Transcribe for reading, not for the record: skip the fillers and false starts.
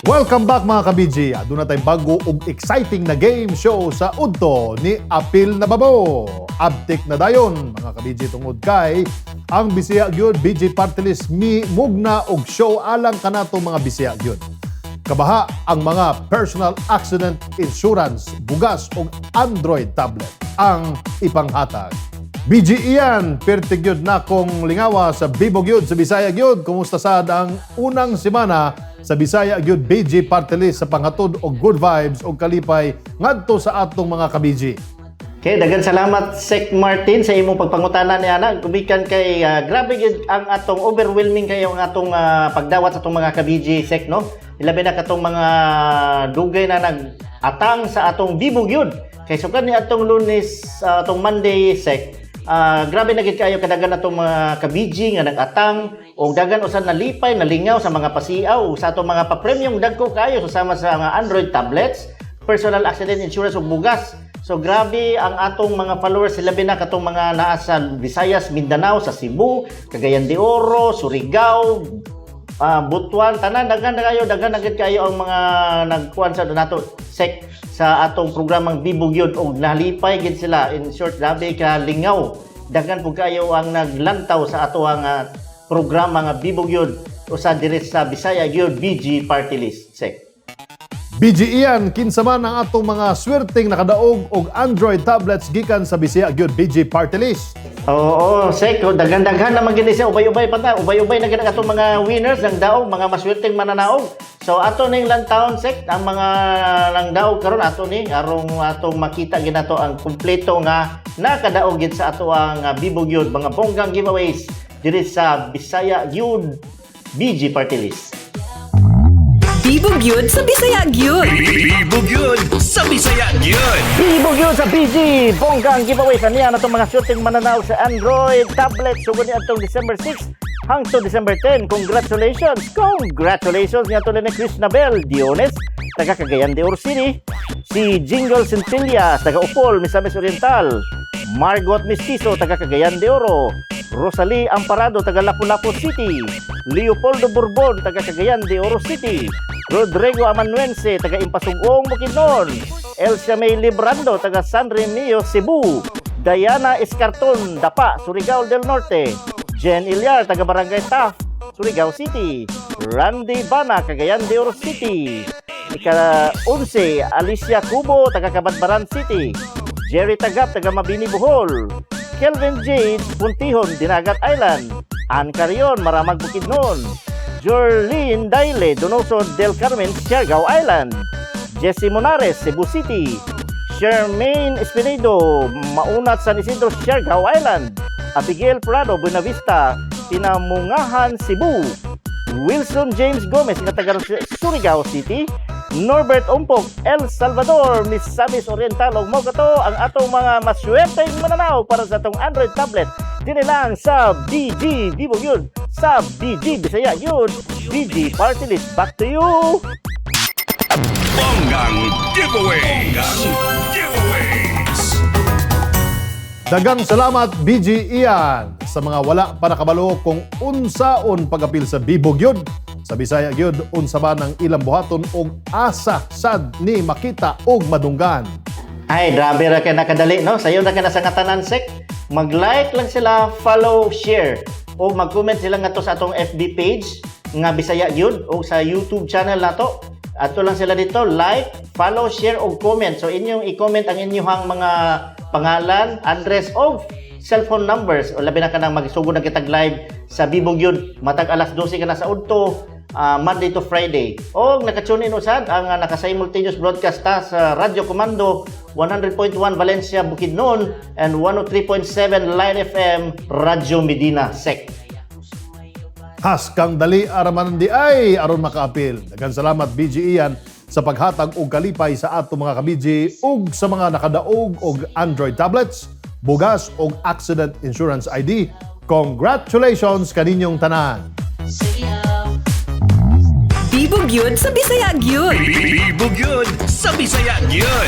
Welcome back, mga ka-BG. Aduna tay bago ug exciting na game show sa Udto ni Apil na Babo. Abtik na dayon, mga ka-BG, tungod kay ang Bisaya gyud BG Party List mi mugna og show alang kanato mga Bisaya gyud. Kabaha ang mga personal accident insurance, bugas ug Android tablet ang ipanghatag. BG Ian, perti gyud na kong lingawa sa Bibo gyud sa Bisaya gyud. Kumusta sad ang unang semana sa Bisaya gyud BG Party List sa panghatod og good vibes og kalipay ngadto sa atong mga ka-BG? Okay, daghan salamat, Sec Martin, sa imong pagpangutana ni ana. Gumikan kay grabe gyud ang atong overwhelming kayo ang atong pagdawat sa atong mga ka-BG, Sec, no. Ilabi na katong mga dugay na nag-atang sa atong Bibo gyud. Kay sukad ni atong Lunes, atong Monday, Sec. Grabe na gid kayo kadaghan atong mga ka-BG nga nag-atang og daghan usan nalipay, nalingaw sa mga pasiaw sa atong mga papremyong dagko kayo susama sa mga Android tablets, personal accident insurance ug bugas. So grabe ang atong mga followers, labi na katong mga naa sa Visayas, Mindanao, sa Cebu, Cagayan de Oro, Surigao, Butuan, tanan daghan na kayo, daghan na gid kayo ang mga nagkuan sa nato, Sec, sa atong programang Bibo gyud og nalipay gid sila. In short, grabe ka lingaw. Daghan pud kayo ang naglantaw sa ato ang programa nga Bibo gyud usa diri sa Bisaya gyud BG Party List, Sec. BG Ian, kinsa man ang atong mga swerteng nakadaog og Android tablets gikan sa Bisaya gyud BG Party List? Oo, Sec, oh, daghan-daghan naman gini siya, ubay-ubay pa ta, ubay-ubay na gid ang atong mga winners ng daog, mga maswerteng mananaog. So ato ning lantawon, Sec, ang mga nang daog karon ato ni arong atong makita ginato ang kumpleto nga nakadaog gid sa ato ang Bibo gyud mga bonggang giveaways diri sa Bisaya gyud BG Party List. Bibo gyud sa Bisaya gyud. Bibo gyud sa Bisaya gyud. Bibo gyud sa BG! Bonggang giveaway sa niya na itong mga shooting mananaw sa Android tablet. Sugod ni atong December 6 hangtod December 10. Congratulations! Congratulations nga ni Krishnabel Diones, taga Cagayan de Oro City. Si Jingle Centillas, taga Upol, Misamis Oriental. Margot Mestizo, taga Cagayan de Oro. Rosalie Amparado, taga Lapu-Lapu City. Leopoldo Bourbon, taga Cagayan de Oro City. Rodrigo Amanuense, taga Impasugong, Bukidnon. Elsa May Librando, taga San Remigio, Cebu. Diana Escarton, Dapa, Surigao del Norte. Jen Ilyar, taga Barangay Taft, Surigao City. Randy Bana, Cagayan de Oro City. Ika-11, Alicia Cubo, taga Cabadbaran City. Jerry Tagap, taga Mabini, Bohol. Kelvin Jade Puntihon, Dinagat Island. Ann Carion, Maramag, Bukidnon. Jorlene Daile, Donoso del Carmen, Siargao Island. Jesse Monares, Cebu City. Charmaine Espinedo, Maunat, San Isidro, Siargao Island. Abigail Prado, Buenavista, Pinamungahan, Cebu. Wilson James Gomez, nga taga Surigao City. Norbert Umpok, El Salvador, Misamis Oriental. Ug mao kato ang atong mga maswerteng mananaw para sa atong Android tablet. Dini lang sa BG Bibo yun, sa BG Bisaya yun, BG Party List. Back to you! Bonggang giveaway. Bonggang giveaways. Daghang salamat, BG Ian, sa mga wala pa nakabalo kung unsaon pagapil sa Bibo gyud sa Bisaya gyud, unsa ba nang ilang buhaton og asa sad ni makita og madunggan? Ay, grabe ra kay nakadali, no? Sayo na kay nasa katanan, Sec. Mag-like lang sila, follow, share. O mag-comment sila ngadto sa atong FB page nga Bisaya gyud o sa YouTube channel nato. Ato lang sila dito, like, follow, share o comment. So inyong i-comment ang inyong mga pangalan, address o cellphone numbers. O labi na ka nang magsugod na kitag live sa Bibo gyud matag alas 12 ka na sa udto, Monday to Friday. O naka-tune in usad ang naka-simultaneous broadcast ta sa Radyo Komando 100.1 Valencia, Bukidnon and 103.7 Line FM Radyo Medina, Sec. Haskang dali araman di ay aron makaapil. Daghang salamat, BG Ian, sa paghatag og kalipay sa ato mga ka-BG ug sa mga nakadaog og Android tablets, bugas og accident insurance ID. Congratulations kaninyong tanan. Bibo gyud sa Bisaya gyud. Bibo gyud sa Bisaya gyud.